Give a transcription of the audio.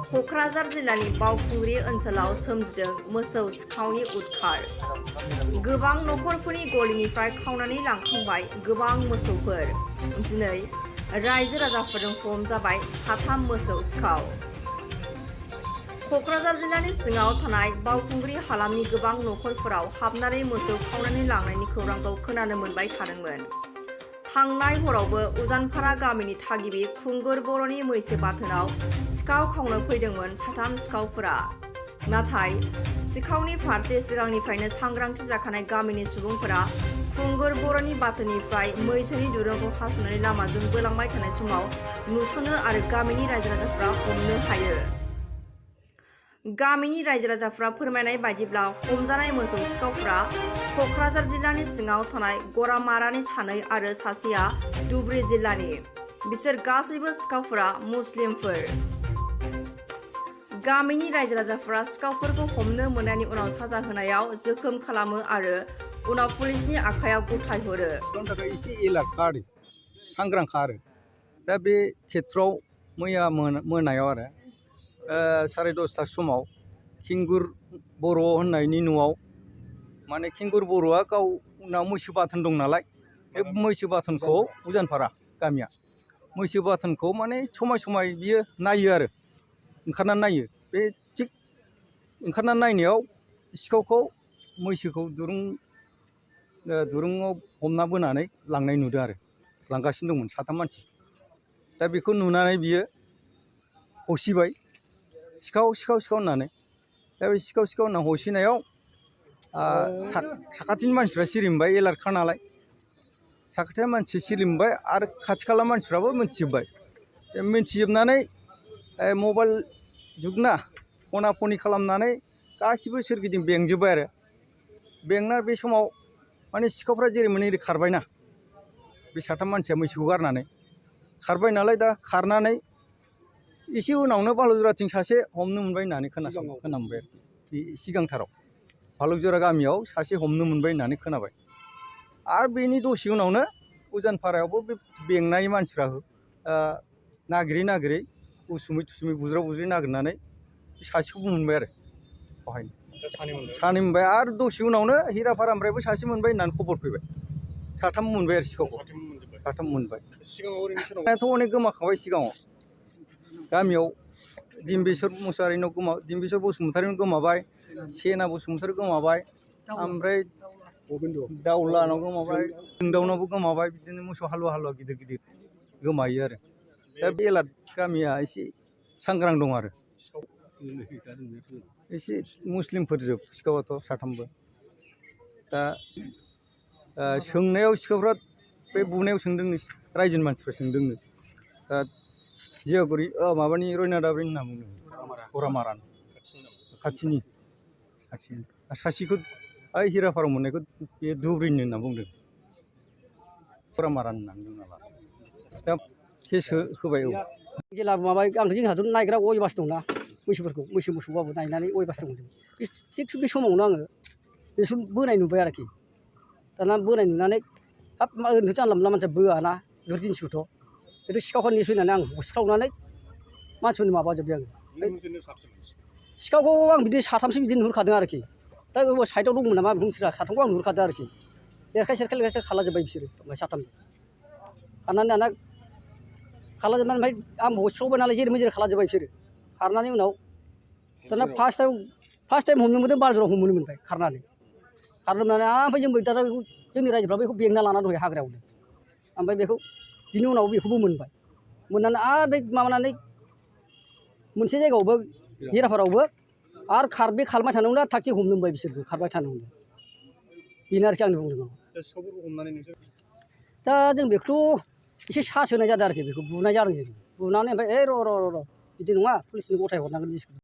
क'क्राझार जिल्लानि बावखुंग्रि ओनसोलाव सोमजिदों मोसौ सिखावनि उदखार। गोबां नखरफोरनि गलिनिफ्राय खावनानै लांखांबाय गोबां मोसौफोर। दिनै रायजो राजाफोरजों हमजाबाय 3 मोसौ सिखाव। क'क्राझार जिल्लानि सिङाव थानाय बावखुंग्रि हालामनि गोबां नखरफोराव हाबनानै मोसौ खावनानै लांनायनि खौरांखौ खोनानो मोनबाय थादोंमोन। थांनाय हरावबो उजानपारा गामिनि थागिबि खुंगुर बर'नि मैसो बाथोनाव सिखाव खावनो फैदोंमोन 3 सिखावफोरा। नाथाय सिखावनि फारसे सिगांनिफ्रायनो सांग्रांथि जाखानाय गामिनि सुबुंफोरा खुंगुर बर'नि बाथोननिफ्राय मैसोनि दुरुंखौ हास'नानै लामाजों बोलांबाय थानाय समाव नुस'नो आरो गामिनि रायजो राजाफ्रा हमनो हायो। गामिनि रायजो राजाफ्रा फोरमायनाय बायदिब्ला हमजानाय मोसौ सिखावफ्रा क'क्राझार जिल्लानि सिङाव थानाय गरामारानि 2 आरो सासेया धुबुरी जिल्लानि। बिसोर गासैबो सिखावफोरा मुस्लिमफोर। गामिनि रायजो राजाफ्रा सिखावफोरखौ हमनो मोननायनि उनाव साजा होनायाव जोखोम खालामो आरो उनाव पुलिसनि आखायाव गथायहरो। थाखाय एसे एलार्ट आरो सांग्रांखा आरो दा बे खेत्रआव मैया मोनायाव आरो 10:30 समाव खिंगुर बर' होननायनि न'आव माने खिंगुर बर'आ गावनाव मैसो बाथोन दं नालाय बे मैसो बाथोनखौ उजानपारा गामिया मैसो बाथोनखौ माने समाय बियो नायो आरो ओंखारनानै नायो। बे थिग ओंखारनानै नायनायाव सिखावखौ मैसोखौ दुरुङाव हमना बोनानै लांनाय नुदों आरो लांगासिनो दंमोन 3 मानसि। दा बेखौ नुनानै बियो होसिबाय सिखाव होननानै। दा बे सिखाव होनना होसिनायाव साखाथिनि मानसिफ्रा सिरि मोनबाय, एलार्टखा नालाय साखाथिनि मानसि सिरि मोनबाय आरो खाथि खाला मानसिफ्राबो मिथिजोब्बाय। मिथिजोबनानै मबाइल जुगना फना फनि खालामनानै गासिबो सोरगिदिं बेंजोब्बाय आरो बेंना बे समाव माने सिखावफ्रा जेरै मोनो एरै खारबायना बे 3 मानसिया मैसोखौ गारनानै खारबाय नालाय। दा खारनानै एसे उनावनो बालुजराथिं सासे हमनो मोनबाय होननानै खोनाबाय बे सिगांथाराव बालुजरा गामियाव सासे हमनो मोनबाय होननानै खोनाबाय। आरो बेनि दसे उनावनो उजानपारायावबो बे बेंनाय मानसिफ्रा नागिरै उसुमै थुसुमै बुज्राव नागिरनानै सासेखौबो मोनबाय आरो बेवहायनो 2 मोनबाय। आरो दसे उनावनो हिरापारानिफ्रायबो सासे मोनबाय होननानै खबर फैबाय। 3 मोनबाय आरो सिखावखौ 3 मोनबाय। सिगाङावथ' अनेक गोमाखांबाय। सिगाङाव गामियाव दिम्बेसर बसुमतारिनाव गोमाबाय, सेना बसुमतारि गोमाबाय, ओमफ्राय दाउलानाव गोमाबाय, जोंदावनावबो गोमाबाय। बिदिनो मोसौ हालुवा गिदिर गोमायो आरो दा बे एलार्ट गामिया एसे सांग्रां दं आरो एसे मुस्लिमफोर जोब सिखावाथ' 3बो। दा सोंनायाव सिखावफ्रा बे बुनायाव सोंदों रायजोनि मानसिफ्रा सोंदोंनो दा जियागुरि माबानि रयनादाब्रि होनना बुंदों गरामारानि खाथिनि सासेखौ हिरापारायाव मोननायखौ बे धुबुरीनि होनना बुंदों गरामारानि होननानै बुंना लादों। दा केस होबाय। जेला माबा आंथ' जोंहाथ' नायग्रा अयबास दंना मैसोफोरखौ मोसौबाबो नायनानै अयबास दं। थिग बे समावनो आङो बेसोर बोनाय नुबाय आरोखि। दाना बोनाय नुनानै हाब ओरैनोथ' जानला मोनला मानसिया बोआना बेफोर जिनिसखौथ' बेथ' सिखावखौ नेसो होननानै आं होस्रावनानै मानसिफोरनि माबाजोब्बाय आङो। सिखावखौ आं बिदि 3सो बिदि नुहुरखादों आरोखि। दा साइडआव दंमोन नामा बेखौ मिथिला 3खौ आं नुहुरखादों आरोखि। लेरखाय सेरखाय खालाजोब्बाय बिसोरो ओमफ्राय 3 खारनानै दाना खालाजोबनानै ओमफ्राय आं होस्रावबाय नालाय जेरै खालाजोब्बाय बिसोरो। खारनानै उनाव दाना फार्स्ट टाइम हमनो मोनदों बालुजराव हमनो मोनबाय खारनानै ओमफ्राय जोंबो दाना बेखौ जोंनि रायजोफ्रा बेखौ बेंना लाना दंहाय हाग्रायावनो। ओमफ्राय बेखौ बिनि उनाव बेखौबो मोनबाय। मोननानै आरो बे माबानानै मोनसे जायगायावबो हिरापारायावबो आरो बे खारबाय थानायावनो थागथि हमनो मोनबाय बिसोरबो खारबाय थानायावनो। बेनो आरोखि आंनि बुंनांगौआ। दा जों बेखौथ' एसे सासोनाय जादों आरोखि। बेखौ बुनाय जादों जों बुनानै ओमफ्राय र' बिदि नङा पुलिसनो गथाय हरनांगोन जिनिसखौ।